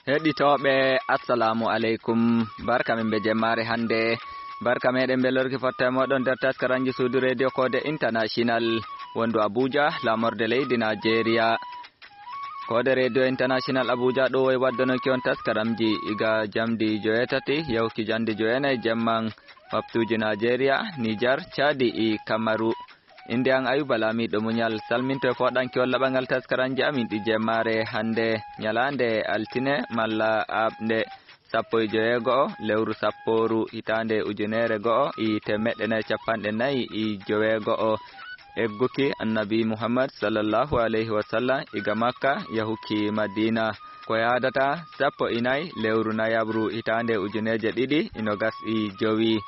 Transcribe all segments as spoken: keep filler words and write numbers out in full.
Heɗitooɓe, assalamu aleykum. Barka min be jemmaare hannde. Barka meɗen be lorki fotta e moɗon nder taskaranji suudu Radio Kode International, wondu Abuja, lamorde leydi Nigeria. Kode Radio International Abuja ɗo woy waddanoki on taskaramji iga jamdi joweetati yahuki jamdi jowenayi jemman, waftuuji Nigeria, Niger, Chadi e Kamaru. Innde an Ayuba Laamiiɗo Muñal, salminto e fooɗanki on laɓangal taskaranji amin ɗi jemmaare hannde, ñalaande altine malla aaɓnde sappo e joweego'o lewru sappooru, hitaande ujunere go'o e teemeɗɗe nayi cappanɗe nayi e joweego'o. Egguki Annabi Muhammad sallallahu alayhi wa sallam iga Makka yahuki Madina, ko yaadata sappo e nayi lewru nayabru hitaande ujuneeje ɗiɗi e nogas e jowi.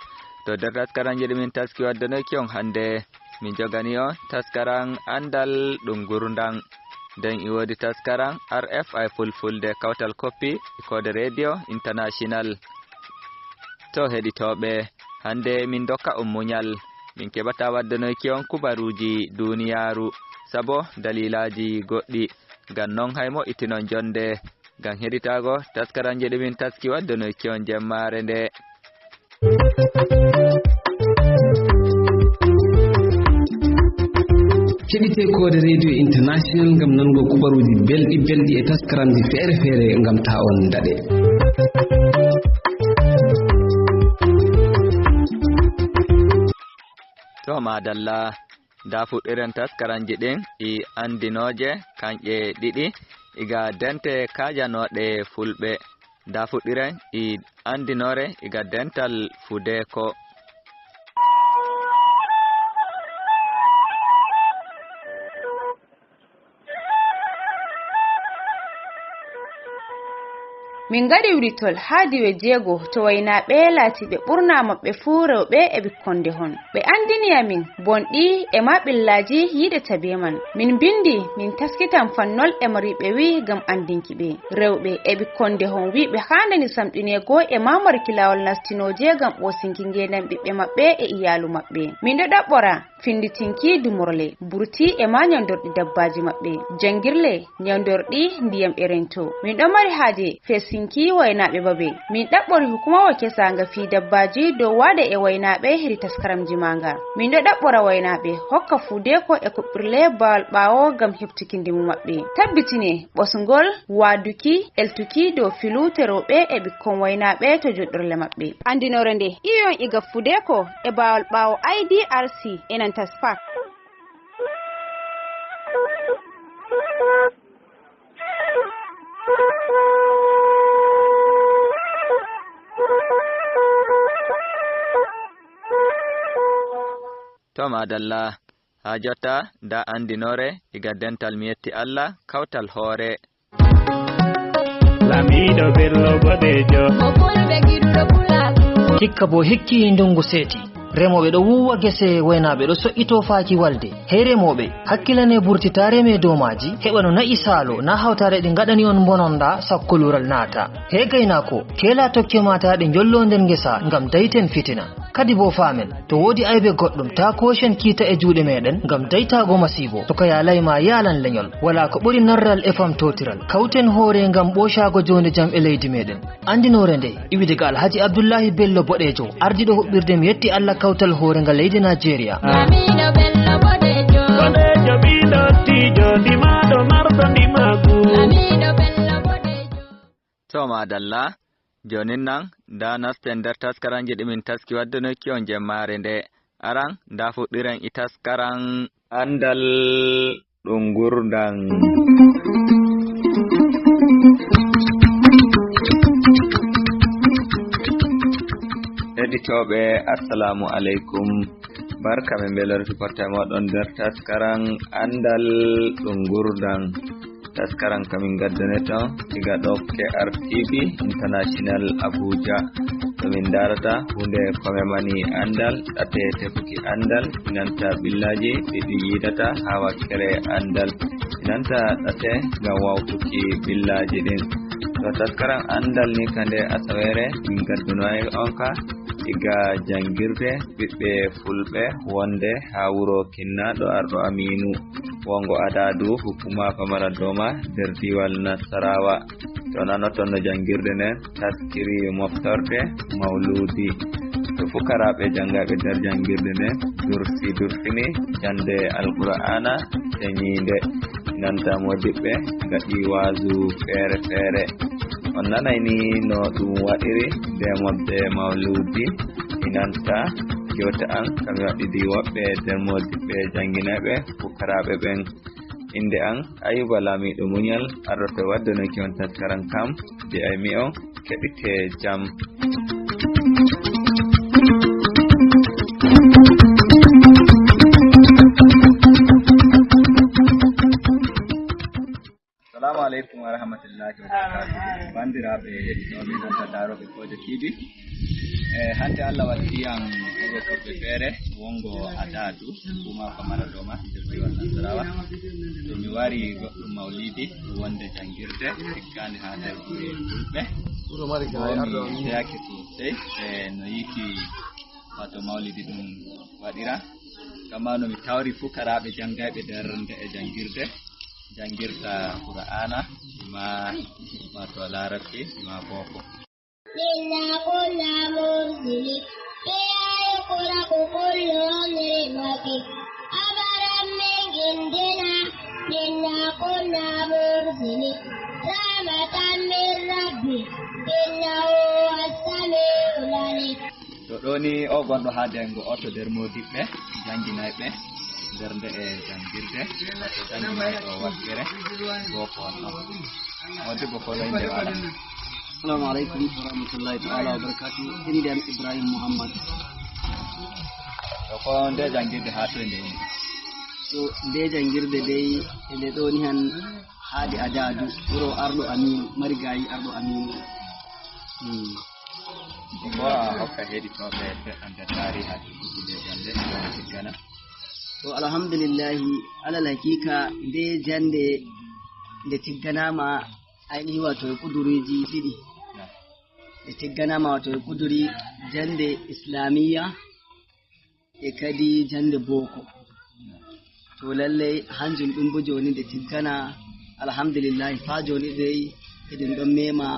To nder taskaranji ɗi min taski waddanoyki on hannde, min jogani on taskaran anndal ɗum ngurndam. Nden e woodi taskaran R F I Fulfulde kawtal koppi e Kode Radio International. To heɗitooɓe, hannde min dokka on muñal. Min keɓata waddanoyki on kubaruuji duuniyaaru, sabo daliilaaji goɗɗi. Ngam non hay mo'itinon jonde, ngam heɗitaago taskaranji ɗi min taski waddanoyki on jemmaare nde. Keɗite Kode Radio International ngam nango kubaruuji belɗi belɗi e taskaramji feere feere ngam ta on daɗe. To madalla, nda fuɗɗiren taskaranji ɗin e andinooje kanƴe ɗiɗi iga dente kaajanooɗe fulɓe. Nda fuɗɗiren e andinoore iga dental Fudeeko. Min ngaɗi writol haa diiwe jeego to waynaaɓe laatiiɓe ɓurnaa maɓɓe fuu rewɓe e ɓikkon ndehon. Ɓe anndini amin bonɗi e maa ɓillaaji yiɗata bee man. Min mbinndi, min taskitan fannol e mariiɓe wi'i ngam anndinki ɓe. Rewɓe e ɓikkon ndehon wi'i ɓe haanani samɗineego e maa marki laawol nastinooje ngam ɓoosinki ngeendam ɓiɓɓe maɓɓe e iyaalu maɓɓe. Min ɗo ɗaɓɓora finnditinki dumorle, burti e maa nyawndorɗi dabbaaji maɓɓe, janngirle, nyawndorɗi ndiyam e rento. Min ɗo mari haaje feesinki waynaaɓe babe. Min ɗaɓɓori hukumawa kesaanga fii dabbaaji dow waade e waynaaɓe hedi taskaramji maanga. Min ɗo ɗaɓɓora waynaaɓe hokka Fudeeko e kuɓɓirle baawal ɓaawo ngam heɓtuki ndimu maɓɓe. Tabbitine ɓosngol, waaduki, eltuki dow filu terooɓe e ɓikkon waynaaɓe to joɗɗorle maɓɓe. Andinoore nde iwi on iga Fudeeko e baawal ɓaawo I D R C e nanta spak. To madalla, haa jotta nda andinoore iga dental mi yetti Allah kawtal hoore. Lamiɗo Bello Boɗejo. Ko fulɓe giɗuɗo pulaaku. Hikka bo hikki ndungu seeti. Remooɓe ɗo wuuwa gese, waynaaɓe ɗo so'ito faaki walde. Hey remooɓe, hakkilane burtitaare me dow maaji, heɓa no na'i saalo, na hawtaare ɗi ngaɗani on mbononda sakkolural naata. Hey gaynaako, keela tokke maata ɗe njollo nder ngesa ngam dayten fitina. Kadi bo faamen, to woodi aybe goɗɗum, taa koocen kiita e juuɗe meɗen ngam daytaago masiibo. To ka yaalay ma yaalan lenyol, walaa ko ɓuri narral e famtootiral. Kawten hoore ngam ɓoocaago joonde jam e leydi meɗen. Andinoore nde iwi daga Alhaji Abdullahi Bello Boɗejo, ardiɗo huɓɓirde mi yetti Allah kawtal hoore nga leydi Nigeria. Lamiɗo Bello Boɗejo. Boɗejo ɓiɗo tijo, ndimaɗo marɗo ndimagu. Lamiɗo Bello Boɗejo. To madalla, jonin nan, nda nasten nder taskaranji ɗi min taski waddanoyki on jemmaare nde. Aran, nda fuɗɗiren e taskaran andal ɗum ngurdan. Heɗitooɓe, assalamu aleykum. Barka, min mbelorki porte moɗon nder taskaran andal ɗum ngurdan. Taskaran ka min ngaddane ton iga ɗo K R T V International Abuja. To min ndarata huunde ko memani andal, ɗate tefuki andal, nanta ɓillaaji ɗi ɗum yiidata haa wakkere andal, nanta ɗate ngam wawtuki ɓillaaji ɗin. To taskaran andal ni ka nde asaweere min ngaddanoyi on ka iga janngirde ɓiɓɓe fulɓe wonde haa wuro Kinnaaɗo Arɗo Amiinu. Wongo Adadu, hukuma Famara Doma, nder diiwal Nasarawa. To nanoton no janngirde nden taskiri moftorde mawluudi. To fukaraaɓe janngaaɓe nder janngirde nden dursi durfini jannde Alqur'aana ceñiinde. Nanta moodiɓɓe ngaɗi waazu feere feere. On nanay ni no ɗum waɗiri nde mofte mawluudi. Inanta jewte an kam waɗɗidi woɓɓe nder moodiɓɓe jannginayɓe fukaraaɓe ɓen. Innde an Ayuba Laamiiɗo Muñal, ardoto waddanoki on taskaram kam, je'aymi on, keɗite jam. Salaamu aleykum wa rahmatullahi wa barakaatuh. Banndiraaɓe heɗitooɓe nanta daarooɓe Foojo T V. E hannde Allah waɗi ɗiyan wuro toɓɓe feere, wongo Adadu, hukuma Famara Doma, nder diiwal Nasarawa. To mi wari goɗɗum mawliidi, wonde janngirde, tikkande haa nder gure fulɓe. Wuro mari gaay, arɗo mi seyake sosey, e no yiiki wato mawlidi ɗum waɗira. Kamma no mi tawri fukaraaɓe janngayɓe nder nde'e janngirde, janngirta Qur'aana, ma wato Larabci, ma boko. إنا كنا مرسلين فيها يفرق كل أمر حكيم أمرا من عندنا إنا كنا مرسلين رحمة من ربي إنه هو السميع العليم. To ɗo ni o gonɗo haa dengo o to nder moodiɓɓe jannginayɓe nder nde'e janngirde, wato jannginayɗo wakkere boko on ɗon. Moodibbo ko ley nde waɗa. Assalamu alaikum wa rahmatullahi ta'ala wa barakatuh. Innde am Ibrahim Muhammad. To ko nde janngirde haa toy nde woni? To nde janngirde dey, e nde ɗo ni han haade Adadu, wuro arɗo Aminu, marigayi arɗo Aminu. Hmm. Ko a hokka heɗitooɓe feɗɗan nder taariha jannde nde tiggana? To alhamdulillahi, alal haqiqa nde jannde nde tigganaama aynihi wato e kuduruuji ɗiɗi. Naam. Nde tigganaama wato e kuduri jannde Islamiyya e kadi jannde boko. To lallay hanjum ɗum bo jooni nde tiggana, alhamdulillahi, faa jooni dey eɗen ɗon meema,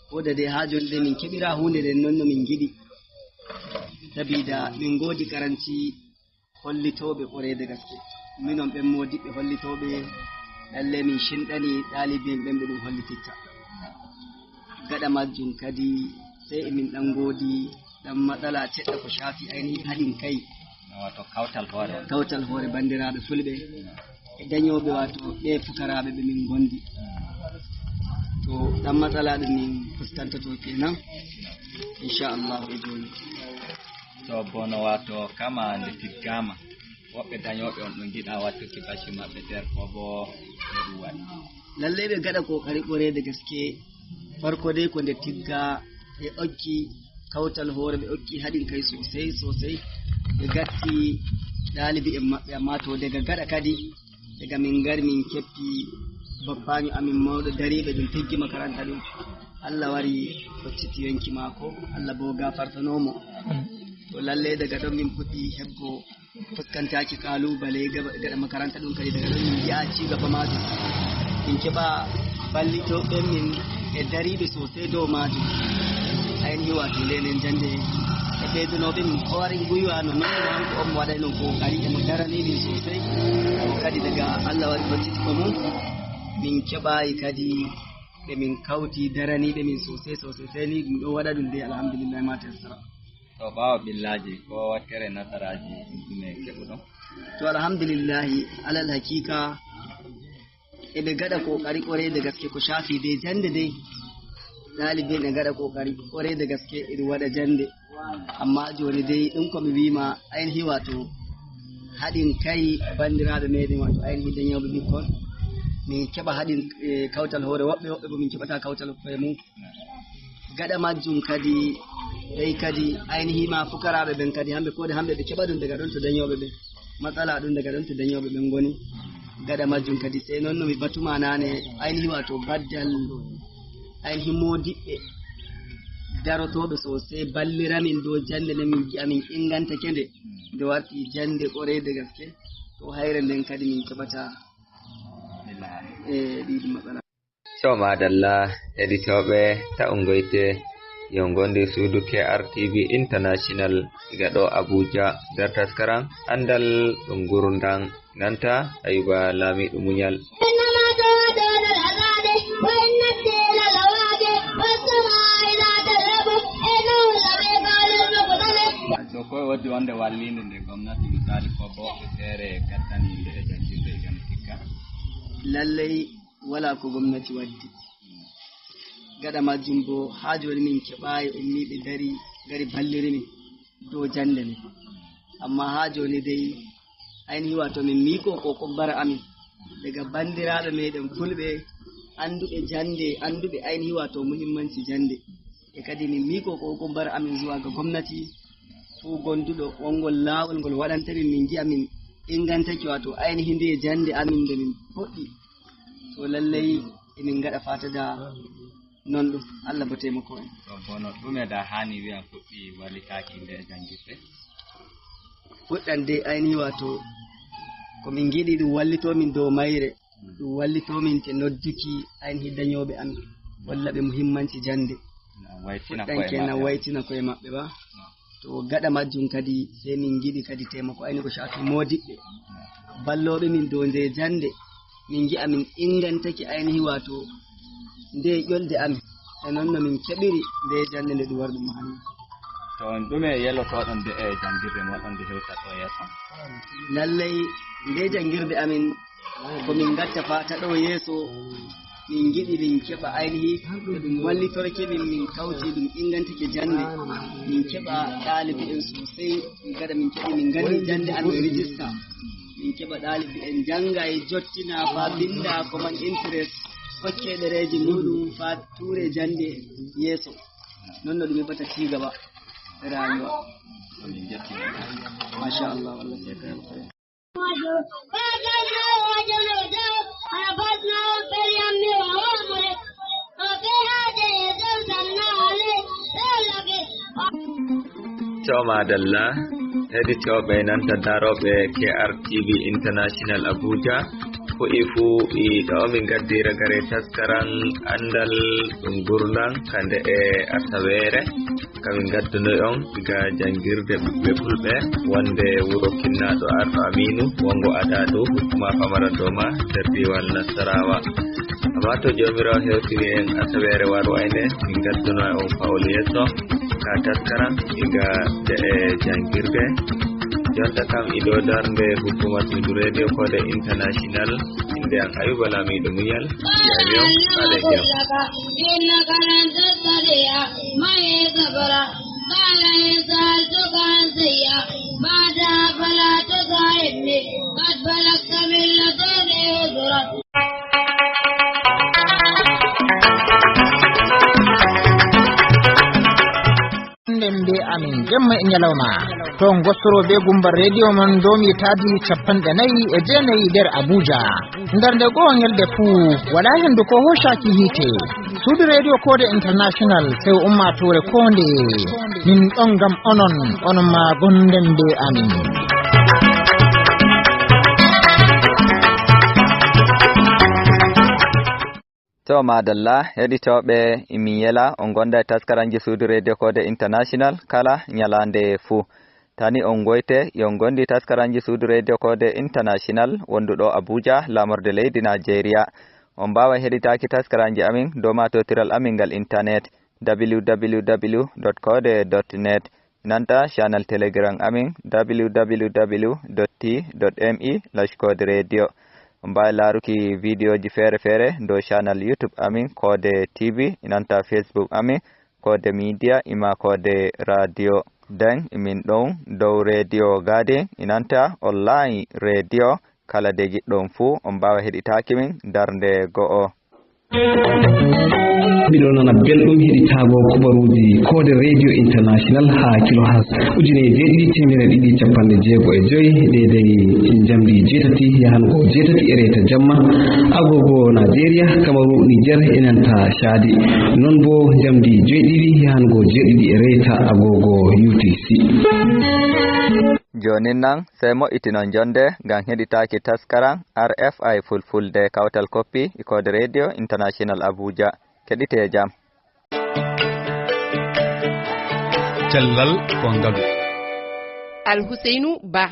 ko da dey haa jooni dey min keɓira huunde nden non no min ngiɗi. Sabida min ngoodi karanci hollitooɓe ƙwarai da gaske. Minon ɓen moodiɓɓe hollitooɓe, lallay min cinɗani ɗaalibi'en ɓen ɓe ɗum hollititta. Gaɗa majjum kadi, sey e min ɗan ngoodi ɗan matsala seɗɗa ko caafi aynihi haɗin kay. Wato kawtal hoore. Kawtal hoore banndiraaɓe fulɓe e dañooɓe, wato ɓe fukaraaɓe ɓe min ngondi. To ɗan matsala ɗum min fuskantoto kenan, inchallahu, e jooni. To bono wato kama nde tiggaama, woɓɓe dañooɓe on ɗum ngiɗa wattuki bacci maɓɓe nder ko bo no ɗum waɗi. Lallay ɓe gaɗa kokari ƙwarai da gaske. Farko dai ko nde tigga ɓe okki kawtal hoore, ɓe okki haɗin kai sosai sosai. Ɓe gatti ɗaalibi en maɓɓe, amma to daga gaɗa kadi, daga min ngari min keppi bappaño amin mawɗo dariiɓe ɗum tiggi makaranta ɗum. Allah wari hocciti yonki maako, Allah bo gafartano mo. To lallai daga ɗon min puɗɗi heɓgo fuskantaaki kalubale gaɗa makaranta ɗum kadi daga ɗon min ngi'a cigaba majum. Min keɓa ballitooɓe min e dariiɓe sosai dow majum. Aynihi wato nden jannde e ɓeydanooɓe min kwarin gwiwa no non no hanko on mo waɗayno kokari e mo darani min sosai. Ko kadi daga Allah wari hocciti ko mum. Min keɓayi kadi ɓe min kawti daraniiɓe min sosai sosai, sai ni ɗum ɗo waɗa ɗum dai alhamdulillahi ma tayassara. To ɓaawo ɓillaaji, ko wakkere nasaraaji ɗume keɓuɗon? To alhamdulillahi, alal haqiqa eɓe gaɗa kokari ƙwarai da gaske ko caafi dai jannde dai. Ɗaalibi en e gaɗa kokari ƙwarai da gaske eɗum waɗa jannde. Amma jooni dai ɗum ko mi wiima aynihi wato haɗin kai banndiraaɓe meɗen wato aynihi dañooɓe ɓikkon. Min keɓa haɗin, eh, kawtal hoore woɓɓe, woɓɓe bo min keɓata kawtal koye mum. Gaɗa majjum kadi, ɓey kadi aynihi ma fukaraaɓe ɓen kadi hamɓe koode hamɓe ɓe keɓa ɗum daga ɗon to dañooɓe ɓen. Matsala ɗum daga ɗon to dañooɓe ɓen ngoni. Gaɗa majjum kadi sey non no mi batuma naane aynihi wato baddal aynihi moodiɓɓe darotooɓe sosai balliramin dow jannde nden min ngi'a min ingantake nde. Nde warti jannde ƙwarai da gaske. To hayre nden kadi min keɓata E ɗiɗi matsala. To, madalla, heɗitooɓe, ta ungoyte, yo ngondi suudu K R T V International, diga ɗo Abuja, nder taskaram, anndal ɗum ngurndam, nanta Ayuba Laamiiɗo Muñal. So koye waddi wonde walliinde nde gomnati, misali, ko bo feere gattani nde e jangirde e gane tikka. Lallay, wala ko gomnati waddi. Gaɗa majjum bo, haa jooni min keɓaayi ummiiɓe dari, ngari balliri min dow jannde nden. Amma haa jooni dey, aynihi wato min miiko ko kubbara amin daga banndiraaɓe meɗen fulɓe, annduɓe jannde, annduɓe aynihi wato muhimmanci jannde. E kadi min miiko ko kubbara amin zuwa ga gomnati, fuu gonduɗo wongol laawol ngol waɗanta min, min ngi'a min ingantake, wato aynihi nde jannde amin nde min fuɗɗi. To lallay emin ngaɗa fatada non ɗum. Allah bo taimako en. To bono ɗume da hani wi'an fuɗɗi wallitaaki nde e janngirde? Fuɗɗan de ayni wato ko min ngiɗi ɗum wallito min dow mayre, ɗum wallito min te nodduki ayni dañooɓe am, walla ɓe muhimmanci jannde. Na waytina Fuɗɗan koye ke na maɓɓe. Waytina koye maɓɓe ba. To gaɗa majjum kadi, sey min ngiɗi kadi taimako ayni ko shafi moodiɓɓe, ballooɓe min dow nde jannde. Min ngi'a min ingantake aynihi wato nde ƴolde amin. E non no min keɓiri nde jannde nde ɗum wari ɗum hannde. To on ɗume yelotoɗon nde e janngirde moɗon nde hewta ɗo yeeso? Lallay, nde janngirde amin ko min ngatta fata ɗo yeeso, min ngiɗi min keɓa aynihi, to ɗum wallitorke min, min kawti ɗum ingantake jannde, min keɓa ɗaaliɓe en sosai, min gaɗa min keɓi min nganni jannde amin rijista, min keɓa ɗaaliɓe en jannga e jottina fa binda ko man interest, hokke ɗereeji muɗum fa ture jannde yeeso. Non no ɗum heɓata cigaba e rayuwa. Masha Allah, Allah saka. To madalla, heɗitooɓe nanta darooɓe K R T V International Abuja, ko e fuu e ɗo min ngaddi ragare taskaran anndal ɗum ngurndam kande e asaweere. Kamin ngaddunoy on diga janngirde ɓiɓɓe fulɓe wonde wuro kinnaaɗo arɗo Amiinu wongo Adaadu hukuma Famara Doma nder diiwal Nasarawa. Amma to Joomiraawo hewtiri en asaweere warwayne, min ngaddunoy on fawol yeeso ka taskaram diga de e janngirde. Jonta kam ido darnde hukuma suudu Radio Kode International. Innde am Ayuba Laamiiɗo Muñal. Yaawi on, ɓaɗe jam. إنك لن تستطيع معي صبرا. قال إن سألتك عن شيء بعدها فلا تصاحبني. قد بلغت من لدني عذرا. Nden be amin jemma e ñalawma. To ngostoro be gumba radio man domi taadi capanɗe nayi e jeenayi nder Abuja. Nder nde goo ñalde fuu, wala hendu ko hoshaki hiite. Suudu Radio Kode International, sew ummatore konde. Min ɗon ngam onon, onon ma gonden be amin. To madalla, heɗitooɓe, imin yela on gonda e taskaranji suudu Radio Kode International kala ñalaande fuu. Tani on ngoyte, yo on gondi taskaranji suudu Radio Kode International wonduɗo Abuja, lamorde leydi Nigeria. On mbaawa heɗitaaki taskaranji amin dow matotiral amin ngal internet, w w w dot kode dot net. Nanta channel Telegram amin, w w w dot t dot m e slash kode radio. On mbaawi laaruki videoji feere feere dow channel YouTube amin, Kode T V, nanta Facebook amin, Kode Media, ima Kode Radio. Den, imin ɗon dow Radio Garden, inanta online radio. Kala de giɗɗon fuu, on mbaawa heɗitaaki min darnde go'o. Miɗo nana belɗum heɗitaago kubaruuji Kode Radio International haa kilohertz ujine jeeɗiɗi teemedere ɗiɗi capanɗe jeego e joy, deedey njamdi jeetati yahango jeetati e reeta jamma, agogo Nigeria, Kamaru, Niger, e nanta Chadi. Non bo njamdi jeeɗiɗi yahango jeeɗiɗi e reeta agogo U T C. Jooni nan, sey moƴƴitinon jonnde ngam heɗitaaki taskaram R F I Fulfulde, kawtal koppi e Code Radio International Abuja. Keɗitee jam. Cellal ko ngalu. Alhuseynu Ba.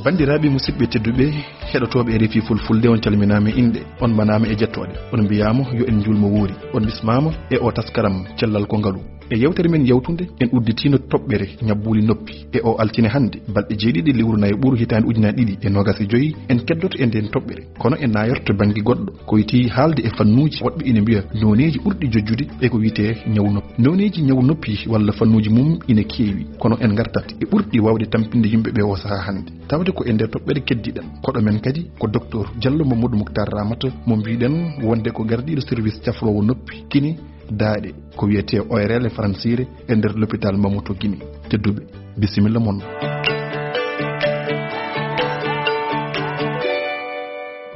Banndiraaɓe, musidɓe tedduɓe, heɗotooɓe R F I Fulfulde, on calminaama e inɗe, on mbanaama e jettooɗe, on mbiyaama yo en njuul mo wuuri, on bismaama e o taskaram Cellal ko ngalu. E yewtere men yawtunde, en udditiino toɓɓere ñabbuuli noppi. E o altine hannde, balɗe jeeɗiɗi lewru nayi ɓuru hitaande ujunaaji ɗiɗi e noogas e joyi, en keddoto e nden toɓɓere. Kono en naayorto bannge goɗɗo, ko wiyetee haalde e fannuuji woɗɓe ina mbiya nooneeji ɓurɗi jojjude e ko wiyetee ñawu noppi. Nooneeji ñawu noppi walla fannuuji mum ina keewi, kono en ngartat e ɓurɗi waawde tampinde yimɓe ɓe o sahaa hannde. Tawde ko e nder toɓɓere keddiɗen. Koɗo men kadi ko Docteur Diallo Mamadou Mouctar Ramata, mo mbiɗen wonde ko gardiiɗo service cafroowo noppi, kine, daaɗe, ko wiyetee O R L e faransiire, e nder l'hôpital Mamoto Guinée. Tedduɓe, bisimilla mon.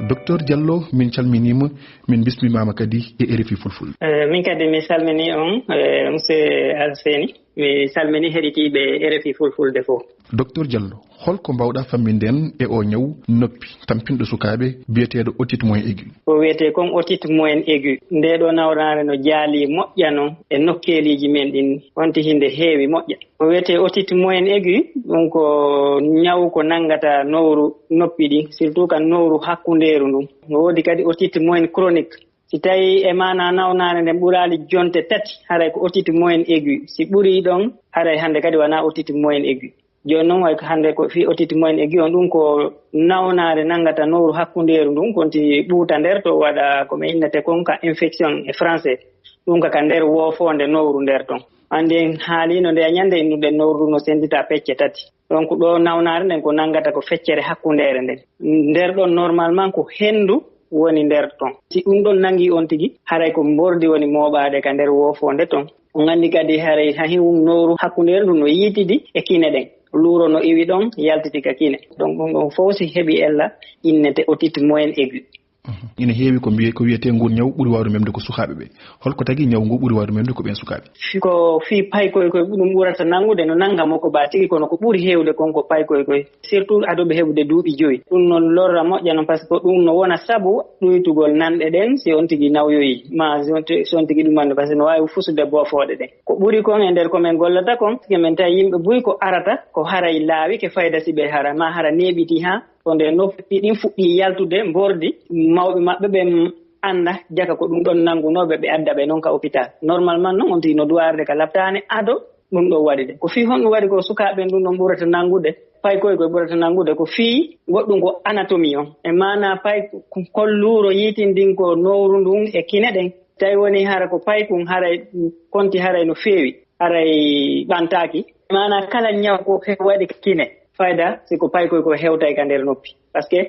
Docteur Diallo, min calminiima, min bismimaama kadi e R F I Fulfulde. Eh, min kadi mi salmini on, eh, monsieur Alseni. Mi salmini heɗitiiɓe R F I Fulfulde fof. Docteur Diallo, holko mbawɗa famminden e o ñaw noppi tampinɗo sukaaɓe biyeteeɗo otite moyen aigu? Ko wiyetee kon otite moyen aigu. Ndee ɗoo nawnaare no jaalii moƴƴa non e nokkeeliiji men ɗin, wonti hinde heewi moƴƴa. Ko wiyetee otite moyen aigu, ɗum ko ñaw ko nanngata nowru noppi ɗin, surtout kan nowru hakkundeeru ndun. No woodi kadi otite moyen chronique. Si tawii e maanaa nawnaare nden ɓuraali jonte tati, haray ko otite moyen aigu. Si ɓurii ɗon, haray hannde kadi wanaa otite moyen aigu. Jooni non, way ko hannde ko fii otite moyen aigu on, ɗum ko nawnaare nanngata nowru hakkundeeru ndun, konti ɓuuta nder to waɗa ko ɓe innete kon ka infection e français. Ɗum ka, ka nder woofoonde nowru nder ton. Anndi en haaliino nde a ñande innuɗen nowru no senndita pecce tati. Donc ɗoo nawnaare nden ko nanngata ko feccere hakkundeere nden. Nder ɗon normalement ko henndu woni nder ton. Si ɗum ɗon nanngii on tigi, haray ko mbordi woni mooɓaade ka nder woofoonde ton. On anndi kadi haray hahin nowru hakkundeere ndun no yiitidi e kine ɗen. Luuro no iwi ɗon, yaltiti ka kine. Donc ɗum ɗon fof si heɓi ella, innete otite moyen aigu. Mhm. Ina heewi ko mbiye-, ko wiyetee nguun ñaw ɓuri waawde memde ko sukaaɓe ɓe. Holko tagi ñaw ngu ɓuri waawde memde ko ɓeen sukaaɓe? Fi-, ko fii paykoy koy ɗum ɓurata nanngude, no nannga mo ko baa tigi, kono ko ɓuri heewde kon ko paykoy koy. Surtout adooɓe heɓude duuɓi joyi. Ɗum noon lorra moƴƴa noon, par ce que ɗum no wona sabu ɗuytugol nanɗe ɗen si on tigi nawyoyi, ma si on ti-, si on tigi ɗumannde, par ce que no waawi fusude boofooɗe ɗen. Ko ɓuri kon e nder ko men gollata kon, si men tawi yimɓe buy ko arata, ko haray laawike fayda si ɓe hara, ma hara neeɓiti haa ko nde noppi ɗin fuɗɗii yaltude, mbordi, mawɓe maɓɓe ɓen annda jaka ko ɗum ɗon nanngunooɓe, ɓe adda ɓe noon ka hôpital. Normalement noon, on tigi no duwaarde ka laptaane ado ɗum ɗon waɗi de. Ko fii honɗum waɗi ko sukaaɓe ɓen ɗum ɗon ɓurata nanngude, paykoy koy ɓurata nanngude, ko fii goɗɗum ko anatomie on. E maanaa pay ko, ko luuro yiitindin ko nowru ndun e kine ɗen. Tawi woni hara ko paykun, haray konti haray no feewi, haray ɓantaaki. E maanaa kala ñaw ko he-, waɗi ka kine, fayda si ko paykoy ko hewtay ka nder noppi. Par ce que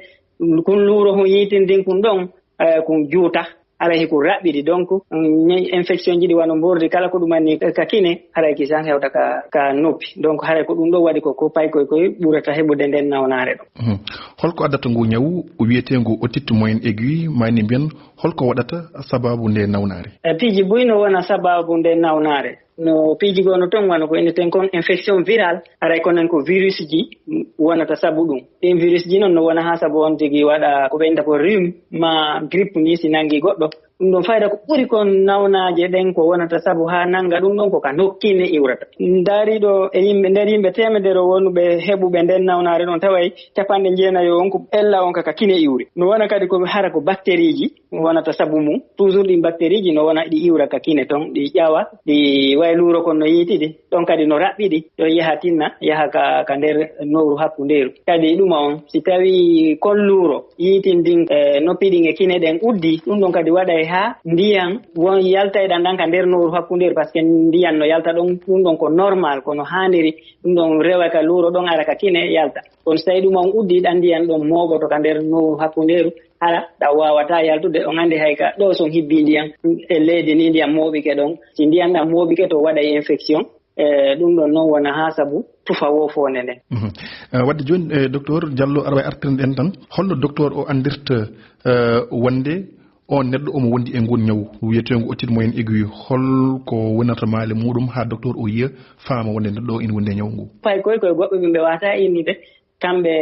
kun luuro hun yiitindin kun ɗon, eh, kun juuta, haray hikun raɓɓiɗi. Donc, mm, infection ji ɗi wano mbordi, kala ko ɗumanni ka kine, haray kisan hewta ka, ka noppi. Donc, haray ko ɗum ɗo waɗi ko, ko paykoy koy ɓurata heɓude nden nawnaare ɗo. Mhm. Holko addata ngu ñawu wiyeteengu otite moyen aigu, maa ni mbiyen holko waɗata sababu nde nawnaare? Eh, piiji buy no wona sababu nde nawnaare. No piiji goo no ton wano ko inneten kon infection virale, haray ko nan ko virus ji wonata sabu ɗum. Ɗin virus ji noon no wona haa sabu on tigi waɗa ko ɓe innta ko rhume ma grippe ni si nangi goɗɗo. Ɗum ɗon fayda ko ɓuri kon nawnaaje ɗen ko wonata sabu haa nanga ɗum ɗon ko ka nokki ne iwrata. Ndaari ɗo e yimɓe, nder yimɓe teemedere wonuɓe heɓuɓe nden nawnaare ɗon taway capanɗe jeenayo on ko ella on ka, ka kine iwri. No wona kadi ko hara ko bacterie ji wonata sabu mum. Toujours ɗin bacterie ji no wona ɗi iwra ka kine ton, ɗi ƴawa, ɗi way luuro kon no yiitidi. Ɗon kadi no raɓɓiɗi, ɗon yaha tinna, yaha ka, ka nder nowru hakkundeeru. Kadi ɗuma on, si tawi kon luuro yiitindin, e, noppi ɗin e kine ɗen uddi, ɗum ɗon kadi waɗay haa ndiyan won yaltayɗan ɗan ka nder nowru hakkundeeru, par ce que ndiyan no yalta ɗon, ɗum ɗon ko normal, ko no haaniri, ɗum ɗon rewa ka luuro ɗon ara ka kine yalta. Kono so tawi ɗum on uddi, ɗan ndiyan ɗon mooɓoto ka nder nowru hakkundeeru, hara ɗan waawataa yaltude. On anndi hay ka ɗo son hibbi ndiyan e leydi ni, ndiyan mooɓike ɗon. Si ndiyan ɗan mooɓike to waɗay infection, e, ɗum ɗon noon wona haa sabu tufa woofoonde nden. Mhm. Eh, wadde jooni, eh, docteur Diallo, aɗa waawi artirde en tan, holno docteur o anndirta, eh, wonde On neɗɗo omo wondi e ngun ñaw wiyeteengu otite moyen aigu, hol ko wonata maale muɗum haa doktor o yiya, faama wonde neɗɗo o ina wondi e ñaw ngu? Pay koy koye goɗɓe ɓe mbewata innude, kamɓe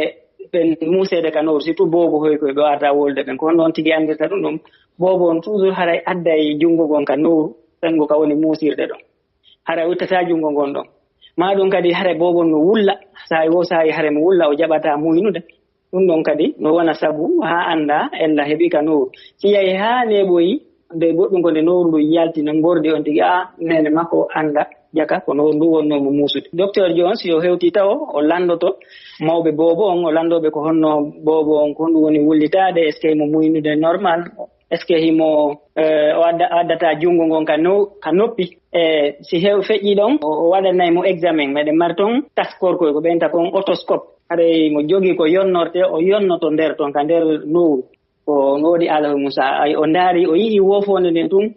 ɓe muuseede ka nowru, surtout boobo hoy koye ɓe wata wolde ɓen. Ko honno on tigi anndirta ɗum ɗum? Boobo on toujours haray adday junngo ngon ka nowru, fengo ka woni muusirde ɗon. Haray uttata junngo ngon ɗon. Ma ɗum kadi haray boobo no wulla, saa'i wo saa'i haray mo wulla, o jaɓata muynude. Ɗum ɗon kadi no wona sabu haa annda ella heɓi ka nowru. Si yahi haa neeɓoyi, nde goɗɗum ko nde nowru ndu yalti, no mbordi on tigi, a, nene makko annda, jaka ko nowru ndu wonnoo mo muusude. Docteur Jones yo hewti tawo, o lanndoto mawɓe boobo on, o lanndooɓe ko honno boobo on, ko honɗum woni wullitaade, est-ce que mo muynude normal? Est-ce que himo, eh, o adda-, addata junngo ngon ka no-, ka noppi? E si hew feƴƴi ɗon, o, o waɗanay mo examen. Meɗen mari ton taskor koy ko ɓen ta kon otoscope. Haray mo jogi ko yonnorte, o yonnoto nder ton ka nder nowru. Ko no woodi Alahu Musa, ay o ndaari, o yi'i wofoonde nden tun.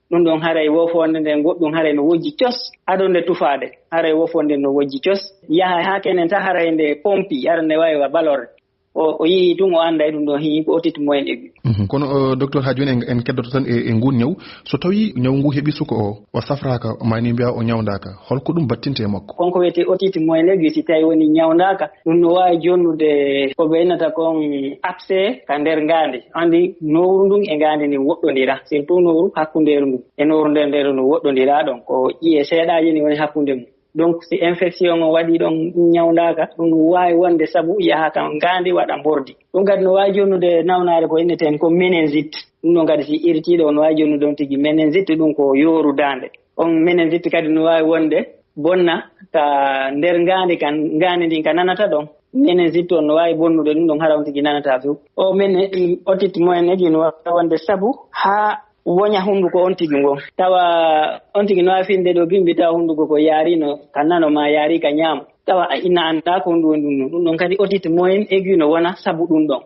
Ɗum ɗon haray wofoonde nden goɗɗum haray no wojji cos. Ado nde tufaade, haray wofoonde no wojji cos. Yaha haa kenen ta haray nde pompi, ara nde wawi wa balore. O, o yi'i ɗum, o annday ɗum ɗon, hi'i ko otite moyen aigu. Mhm. Kono, o, docteur, haa jooni en, en keddoto tan e, e nguun ñaw. So tawi ñaw ngu heɓi suka o, o safraaka, o maani mbiya o ñawndaaka, holko ɗum battinte e makko? Kon ko wiyetee otite moyen aigu, si tawi woni ñawndaaka, ɗum no waawi jonnude ko ɓe innata kon abcès ka nder ngaandi. Anndi nowru ndun e ngaandi ndin woɗɗondira, surtout nowru hakkundeeru ndun. E nowru nder nder no woɗɗondira ɗon, ko ƴiye seeɗaaje ni woni hakkunde mum. Donc, si infection o waɗi ɗon, ñawndaaka, ɗum waawi wonde sabu yaha ka ngaandi waɗa mbordi. Ɗum kadi no waawi jonnude nawnaare ko inneten ko meningite. Ɗum ɗon kadi si irtiiɗo, no waawi jonnude on tigi meningite, ɗum ko yooru daande. On meningite kadi no waawi wonde bonna ka nder ngaandi kan, ngaandi ndin ka nanata ɗon. Meningite on no waawi bonnude ɗum ɗon, hara on tigi nanata few. O mene-, otite moyen aigu no waawi wonde sabu haa woña hunnduko on tigi ngon. Tawa on tigi no waawi finde ɗo bimbi, tawa hunnduko ko yaarino ka nano ma yaari ka ñaamo. Tawa a ina annda ko honɗum woni ɗum ɗon. Ɗum ɗon kadi otite moyen aigu no wona sabu ɗum ɗon.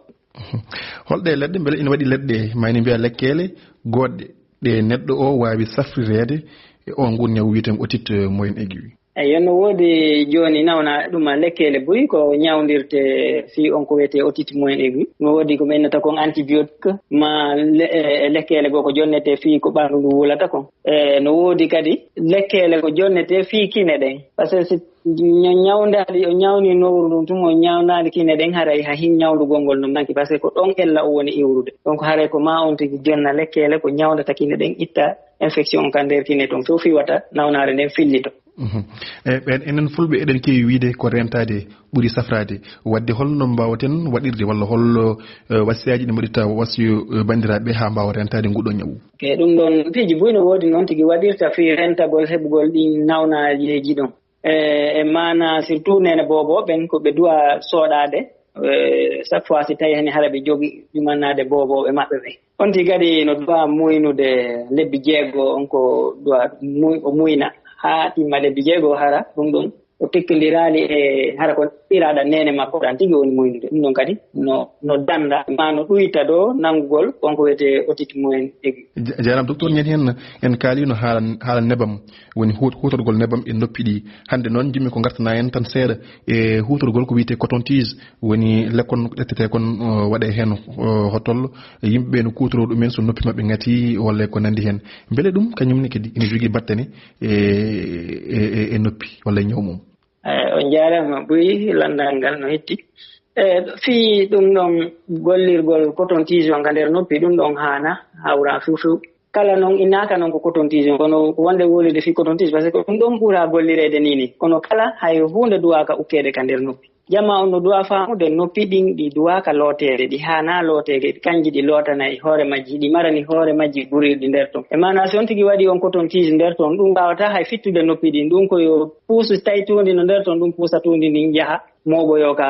Holɗe leɗɗe, mbele ina waɗi leɗɗe, mayni mbiya lekkeele goɗɗe, ɗe neɗɗo o waawi safrireede e on ngun ñaw wiyeten otite moyen aigu? Eyo, no woodi jooni nawna ɗum a lekkeele buy ko ñawndirte fii on ko wiyetee otite moyen aigu. No woodi ko ɓe innata kon antibiotique, ma le-, e, e lekkeele goo ko jonnetee fii ko ɓanndu ndu wulata kon. E, no woodi kadi lekkeele ko jonnetee fii kine ɗen. Parce que si ña-, ñawndaali, o ñawni nowru ndun tun, o ñawndaali kine ɗen, haray ha hin ñawndugol ngol no manki, parce que ko ɗon ella o woni iwrude. Donc haray ko ma on tigi jonna lekkeele ko ñawndata kine ɗen, itta infection on ka nder kine ton, fof fii wata nawnaare nden fillito. Mhm. E, ɓen enen fulɓe eɗen keewi wiide ko rentaade ɓuri safraade. Wadde holno mbaawaten waɗirde, walla holno, e, wasiyaaji ɗi mbaɗirta wasiyo, e, banndiraaɓe haa mbaawa rentaade nguɗo ñawu? Ke ɗum ɗon piiji buy no woodi noon tigi waɗirta fii rentagol heɓugol ɗin nawnaajeeji ɗon. E, e maana surtout neene boobo ɓen ko ɓe duwa soɗaade, e, chaque fois si tawi hani hara ɓe jogi ɗumannaade boobooɓe maɓɓe ɓen. On tigi kadi no duwa muynude lebbi jeego, on ko duwa muy-, o muyna haa timma lebbi jeego, hara ɗum ɗon o tekkindiraali e hara ko ɓiraaɗa neene makko ɗan tigi woni muynude. Ɗum ɗon kadi no, no danda, ma no ɗuyta dow nanngugol on ko wiyetee otite moyen aigu. Ja-, jaaraama, docteur, ñande heen en kaaliino haala, haala nebam, woni huut-, huutorgol nebam e noppi ɗi. Hannde noon, njiɗmi ko ngartana en tan seeɗa e huutorgol ko wiyetee coton-tige, woni lekkon ƴettetee kon, o, waɗee heen, o, hottollo. Yimɓe ɓe no kuutoroo ɗum en so noppi maɓɓe ŋati walla ko nanndi heen. Mbele ɗum kañum ne kadi ina jogii battane e, e, e, e noppi walla e ñaw mum? Eh, on njaaraama buy, lanndal ngal no hetti. Eh, fii ɗum ɗon gollirgol coton-tige on ka nder noppi, ɗum ɗon haana hawra few few. Kala noon innaaka noon ko coton-tige on, kono ko wonde wolude fii coton-tige, parce que ɗum ɗon ɓura gollireede nii nii. Kono kala hay huunde duwaaka ukkeede ka nder noppi. Jamaa on no duwa faamude noppi ɗin ɗi duwaaka looteede, ɗi haanaa looteede, kanji ɗi lootanay hoore majji, ɗi marani hoore majji gurirɗi nder ton. E maanaa si on tigi waɗi on coton-tige nder ton, ɗum waawataa hay fittude noppi ɗin. Ɗum ko yo puusu tawi tuundi no nder ton, ɗum puusa tuundi ndin yaha mooɓoyoo ka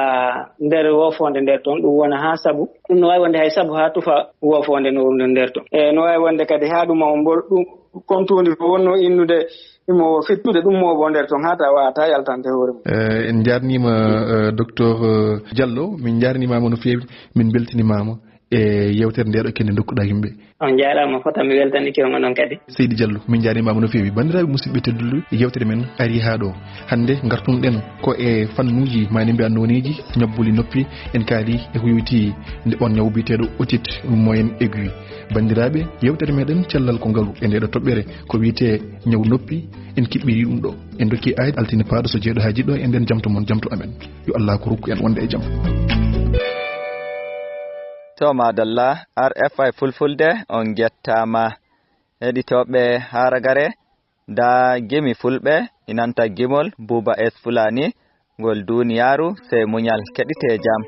nder woofoonde nder ton, ɗum wona haa sabu, ɗum no waawi wonde hay sabu haa tufa woofoonde no wonde nder ton. E no waawi wonde kadi haa ɗum o mbol-, ɗum, kon tuundi ko wonnoo innude, imo fittude ɗum mooɓoo nder ton, haa tawa waawataa yaltande hoore mum. Eh, en njaarniima, eh, docteur, eh, Diallo, min njaarnimaama no feewi, min mbeltinimaama. E yewtere nde ɗo kende dokkuɗa yimɓe. On njaaraama fota, mi weltanike on onon kadi. Seydi Diallo, min njaarimaama no feewi. Banndiraaɓe musidɓe tedduɓe, yewtere men ari haa ɗo. Hannde ngartun ɗen ko e fannuuji, maani mbiya nooneeji ñabbuli noppi, en kaali e ko yowitii nde on ñaw biyeteeɗo otite moyenne aiguë. Banndiraaɓe, yewtere meɗen cellal ko ngalu e nde ɗo toɓɓere ko wiyetee ñaw noppi, en kiɓɓiri ɗum ɗo. En dokki ayde altine paaɗo so jeeɗo haa jiɗɗo e nden jamto mon, jamto amen. Yo Allah ko rokku en wonde e jam. To madalla, R F I Fulfulde, on njettaama. Heɗitooɓe haa ragare, nda gimi fulɓe, inanta gimol Buuba S Fulaani, ngol duuniyaaru, sey muñal, keɗitee jam.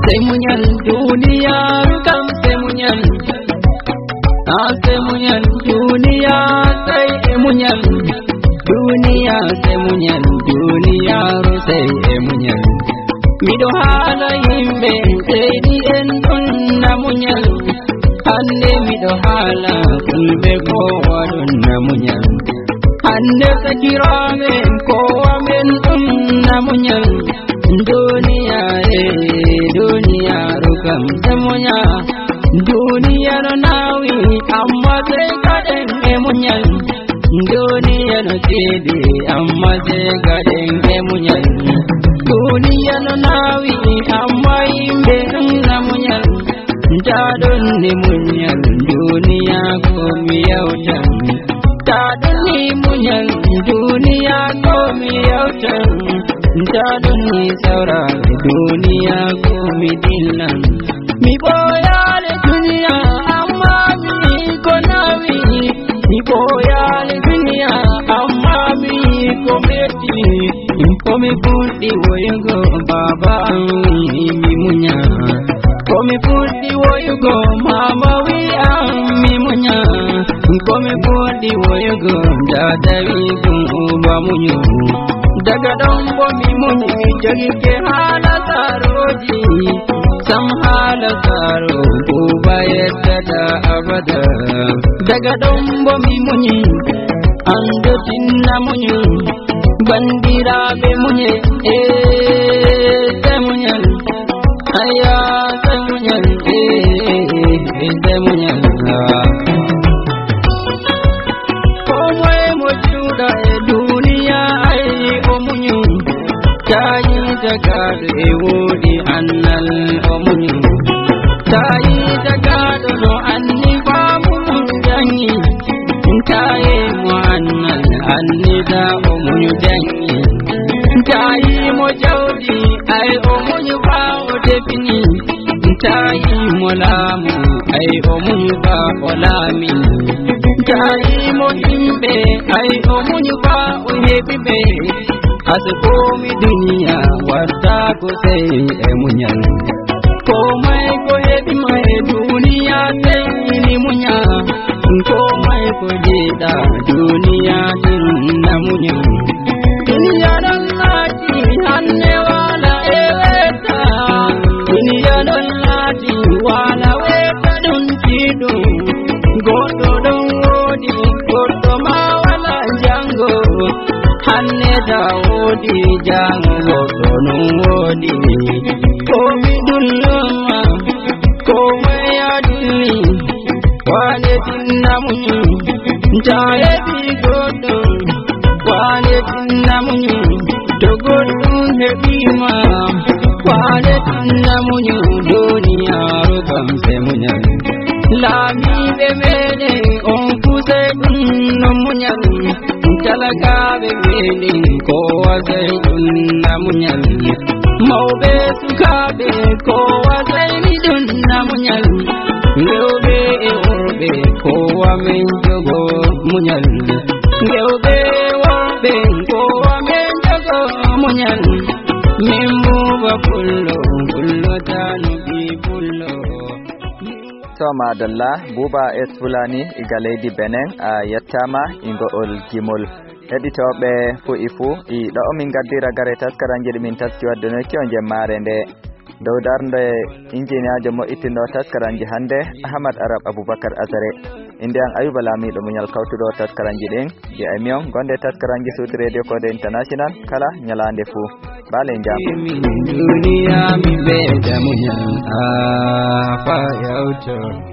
Sey muñal, duuniyaaru kam, sey muñal. Ah, sey muñal, duuniya, sey e muñal. Duuniya, sey muñal, duuniyaaru, sey e muñal. Miɗo haala yimɓe, seydi en ɗum na muñal. Hannde miɗo haala fulɓe ko waɗum na muñal. Hannde sakiraaɓe ko wamen ɗum na muñal. Duuniya e duuniyaaru kam sey muñal. Duuniya no naawi, amma sey gaɗen e muñal. Duuniya no ceedi, amma sey gaɗen e muñal. Duuniya no naawi, amma yimɓe na muñal. Njaɗon ni muñal, duuniya ko mi yawtan. Njaɗon ni muñal, duuniya ko mi yawtan. Njaɗon ni sawraaɓe, duuniya ko mi dillan. Mi ɓooyaali duuniya, amma mi ko naawi. Mi ɓooyaali duuniya, amma mi ko metti. Ko mi fuɗɗi woyugo baaba am, mi muña. Ko mi fuɗɗi woyugo maama wi am, mi muña. Ko mi fuɗɗi woyugo daada wi ɗum uba muñu. Daga ɗon bo mi muñi, mi jogike haala saarooji. Sam haala saaro buuba yettata abada. Daga ɗon bo mi muñi, an dottin na muñu. Banndiraaɓe muñe, eh, sey muñal. Ayya, sey muñal, eh, eh, sey muñal. Ko moye mo juuɗa e duuniya, ay o muñu. Tawi tagaaɗo e woodi annal o muñu. Tawi tagaaɗo no anni faamu mum jaŋi. Tawi mo annal annida o muñu jaŋi. Tawi mo jawdi ay o muñu faa o defini. Tawi mo laamu ay o muñu faa o laami. Tawi mo yimɓe ay o muñu faa o heɓi ɓe. Asa komi duniya watta ko sey e muñal. Ko may ko heɓi ma e duniya sey ni muñal. Ko may ko jeeɗa duniya din na muñal. Duniya ɗon laati hande wala e weta. Duniya ɗon laati wala weta ɗum tiiɗum. Goɗɗo ɗon woodi, goɗɗo ma wala jango. Hande ta woodi jango, goɗɗo ɗon woodi. Ko mi dulloma, ko moye a dulli. Wane tinna muñum, ta heɓi goɗɗo. Wane tinna muñum, to goɗɗum heɓima. Wane tinna muñum, duniyaaru kam se muñal. Laamiiɓe meɗen on fu sey ɗum no muñal. Talakaaɓe meɗen kowa sey ɗum na muñal. Mawɓe sukaaɓe kowa sey ni ɗum na muñal. Rewɓe e worɓe kowa men jogo muñal. Rewɓe e worɓe kowa men jogo muñal. Min Buuba Pullo, Pullo Taanu ɓii Pullo. To madalla, Buuba S Fulaani iga leydi Benen, a yettaama i ngo'ol gimol. Heɗitooɓe fuu e fuu, i ɗo'o min ngaddi ragare taskaramji ɗi min taski waddanoyki on jemmaare nde. Dow darnde injiniyaajo moƴƴitinɗo taskaramji hannde, Ahmad Arab Abubakar Azare. Innde am Ayuba Laamiiɗo Muñal, kawtuɗo taskaranji ɗin. Jeyaa mi on, gonde taskaranji Suudu Radio Kode International kala ñalaande fuu. Mbaale jam. Duniya min be da muñal, ah, fa yauto.